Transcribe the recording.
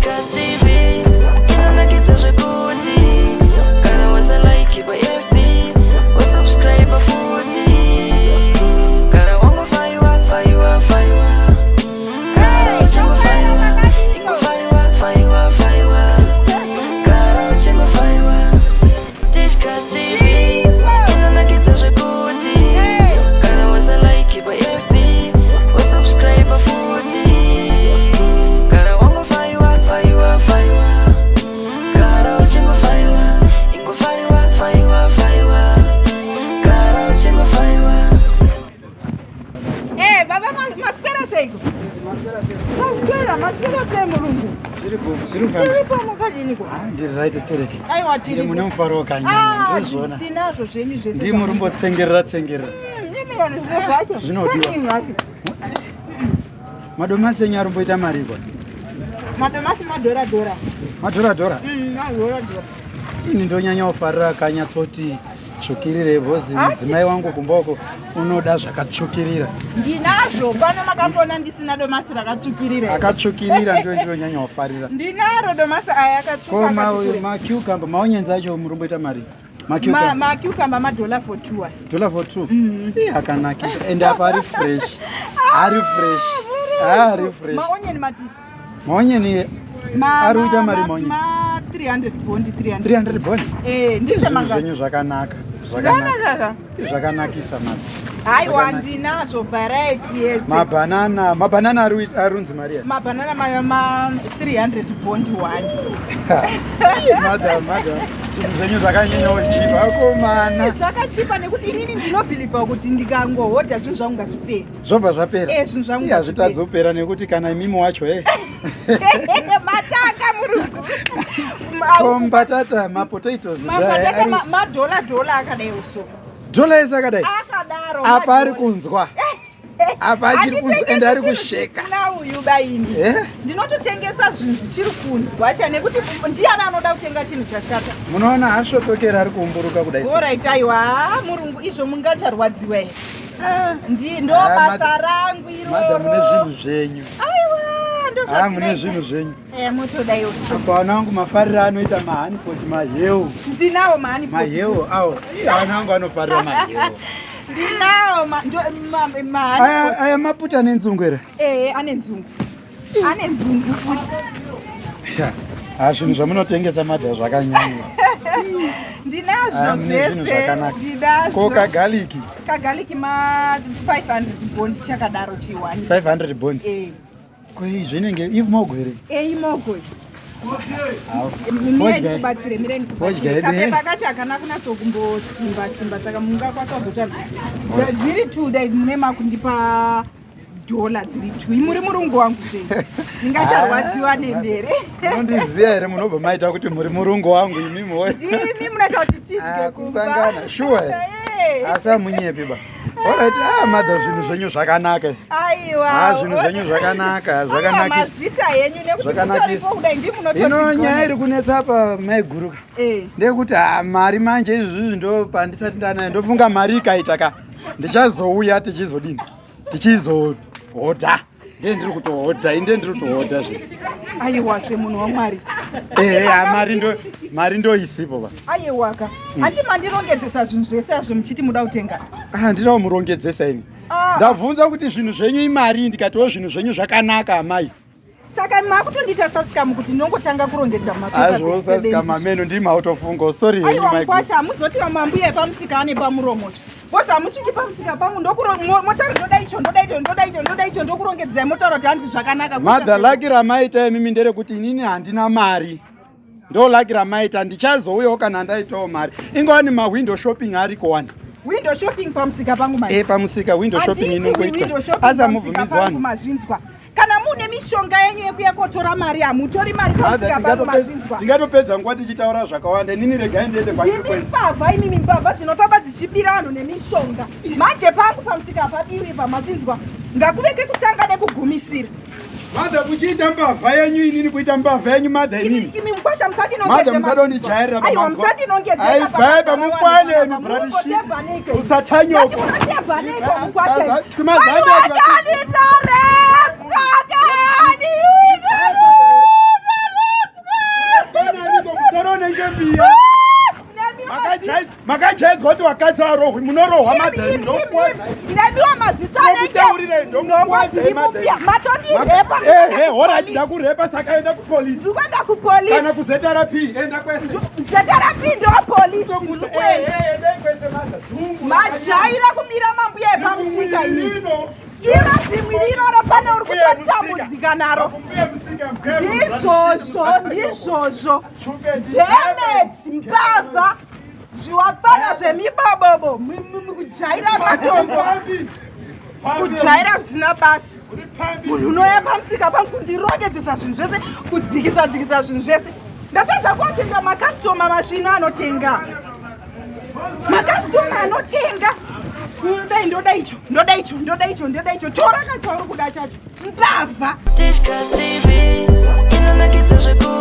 Tichkach TV inonakidza zvekuti kana wasalike paFB wasubscribe futi kana wangofaiwa faiwa faiwa kana uchingofaiwa ingofaiwa faiwa faiwa kana uchingofaiwa. Tichkach TV inonakidza zvekuti kana wasalike paFB wasubscribe futi kana wangofaiwa faiwa faiwa kana uchingofaiwa ingofaiwa faiwa faiwa kana uchingofaiwa. Baba, maswera seiko? Maswera, maswera sei, murungu? Tiripo, makadiniko? Ndiri right, stereki. Aiwa. Ndiri mune mufaro wakanyanya. Ah, ndizvona. Tinazvo zvenyu zvese. Ndii muri mbotsengerera tsengerera. Ndimione zviro zvacho. Zvinodiwa. Zvadini zvacho? Madomasi enyu aromboita mariko? Madomasi madhora dhora. Madhora dhora? Madhora dhora. Ini ndonyanya kufarira akanyatsoti tsvukirire because mudzimai wangu kumba uko unoda zvakatsvukirira. Ndinazvo pano, makambona ndisina domasi rakatsvukirira here? Akatsvukirira ndo ndinonyanya kufarira. Ndinaro domasi aya Ko akatsvuka. Akatsvukirira. Macucumber, maonions acho muromboita mari? Ma- Macucumber madollar for two. Dollar for two. Ih, akanakisa, ende apa ari fresh, ari fresh, ari fresh. Maonion mati? Maonion ari kuita mari maonion? Ma 300 bond, 300. 300 bond. Ndise Zvinhu manga. zvenyu zvakanaka, zvakanaka. Zvakanaka. Zvakanakisa mari. Haiwa. Zvakanaka. Ndinazvo variety yese. Mabhanana, mabhanana arunzi maria? Mabhanana ma 300 bond one. Madam, madam, zvinhu zvenyu zvakanyanya kuchipa, akomana. Zvakachipa nekuti inini ndinobhilivha kuti ndikangohodha zvinhu zvangu ngazviperi. Zvobva zvapera. Zvinhu zvangu Iye, hazvitadzi kupera nekuti kana imimi wacho e Matanga, murungu. Ko mbatata, mapotatoes? Mapatata madhola dhola akadai uso. Dhola ese akadai? Akadaro. Apa ari kunzwa, apa achiri kunzwa, ende ari kusheka. Na uyu baini. Eh? Ndinototengesa zvinhu zvichiri kunzwa cha nekuti ndiani anoda kutenga chinhu chashata? Munoona asvotokera, ari kuumburuka kudai so. Alright, aiwa murungu, izvo mungacharwadziwa here? Ndo Ah, basa rangu Madam, mune iroro. zvinhu zvenyu. Aiwa. Ah, mune Ndozvatinoita. zvinhu zvenyu. Motodai uso. Apa vana vangu mafariro anoita mahoneypot, maheu. Ndinawo mahoneypot. Maheu awo. Ih, vana vangu vanofarira maheu. Ndinawo mahoneypot. Aya maputa nenzungu here? Ane nzungu, ane nzungu futi. Ha, zvinhu zvamunotengesa, madha, zvakanyanya. Ndinazvo Ah, mune zvinhu zvese. zvakanaka. Ndinazvo. Ko kagarlic? Kagarlic ma 500 bond chakadaro chiwani. 500 bond? Ko zvinenge imogo here? Imogo. Au. Mireni Fodya. kubatsire, mireni Fodya kubatsire. yedu, eh? Kapepa kacho hakana kunatsokumbosimba simba, saka mungakwanisa kuzotaura dziri two dai mune makundipa dhola dziri two. Muri murungu wangu zvenyu, ndingacharwadziwa nemhere? Munondiziva here? Munobva maita kuti muri murungu wangu imimi woye. Ndimi munoita kuti tidye Ah, kumba. kusangana sure. Asi hamunyepi ba. Alright, ah, madha, zvinhu zvenyu zvakanaka izvi. Aiwa. Ah, zvinhu zvenyu zvakanaka, zvakanakisa. Mazvita henyu nekuti Zvakanakisa. mutoripo kudai ndi Ino nyaya iri kunetsa apa, maiguruka, ndeyekuti ha, mari manje izvizvi ndo pandisati ndanayo. Ndofunga mari ikaita ka, ndichazouya tichizodini, tichizohodha. Ndiye ndiri kutohodha, inde ndiri kutohodha zve. Aiwazve, munhu waMwari. Ehe, ha, mari ndo isipo ba. Aiwaka, handi mandirongedzesa zvinhu zvese azvo muchiti muda kutenga? Ah, ndirawo murongedzesa ini. Ah. Ndabvunza kuti zvinhu zvenyu imari, ndikatiwo zvinhu zvenyu zvakanaka, amai. Saka makutondiita sasikamu kuti ndinongotanga kurongedza. Azvo sasikamu ameno, ndimi autofunga. Sorry henyu. Aiwa. Maiguru. Mukwasha, hamuzoti vamambuya pamusika ane pamuromozve bosi. Hamusviki pamusika pangu, motari ndoda icho, ndoda icho, ndoda icho, ndoda icho, ndokurongedzai, motaura kuti hanzi zvakanaka. Madha, lucky ramaita imimi nderekuti inini handina mari. Ndo lucky ramaita. Ndichazouyawo kana ndaitawo mari. Ingawani mawindow shopping ariko wani. Window shopping pamusika pangu manje? E, pamusika window shopping Handiti inongoitwa. window shopping Asi pamusika hamubvumidzwi pangu. vanhu. Mazvinzwa? Kana mune mishonga yenyu yekuya kotora mari, hamutori mari Madha, pamusika pangu. Mazvinzwa? Tingatopedza nguva tichitaura zvakawanda. Inini regai ndiende kwandiri Imi kuenda. mbavha, imimi mbavha dzinofamba dzichibira vanhu nemishonga. Manje pangu pamusika hapabiwi pa, mazvinzwa? Ngakuve kekutanga nekugumisira. Madha, kuchiita mbavha yenyu, inini kuita mbavha yenyu, madha, inini? Imi mukwasha, Madha, musadondijairira. Aiwa, musadinongedzera. Aibvai pamukwane imi, bloody shit. Usatanyoko. Twimazambe. Mukwasha. Ndakaudzwa kuti wakadzi arohwi, munorohwa madhani, ndokwadza. Ndabiwa maziso. Ndokutaurirai, ndokukwadzai madhani. Matondirepa. Ehe, horai, ndakurepa, saka enda kupolisi. Ndikuenda kupolisi. Kana kuZRP, enda kwese. ZRP ndo polisi. Ndokuti, ehe, endai kwese maza dzungu. Majaira kubira mambuya epamusika ini. Rino. Iro zimwe riroro pane uri kutotambudzika naro. Mbuya musika, mbuya Ndizvozvo, ndizvozvo. Demet, mbavha, zviwapfana zvemibobobo, kujaira matombo, kujaira zvisina basa. Munhu unouya pamusika pangu kundirongedzesa zvinhu zvese, kudzikisa dzikisa zvinhu zvese. Ndatadza kuwatenga makasitoma masvino anotenga, makasitoma anotenga. Dai ndoda icho, ndoda icho, ndoda icho, ndoda icho, tora kachauri kuda chacho, mbavha. Tichkach TV inonakidza zvekuti.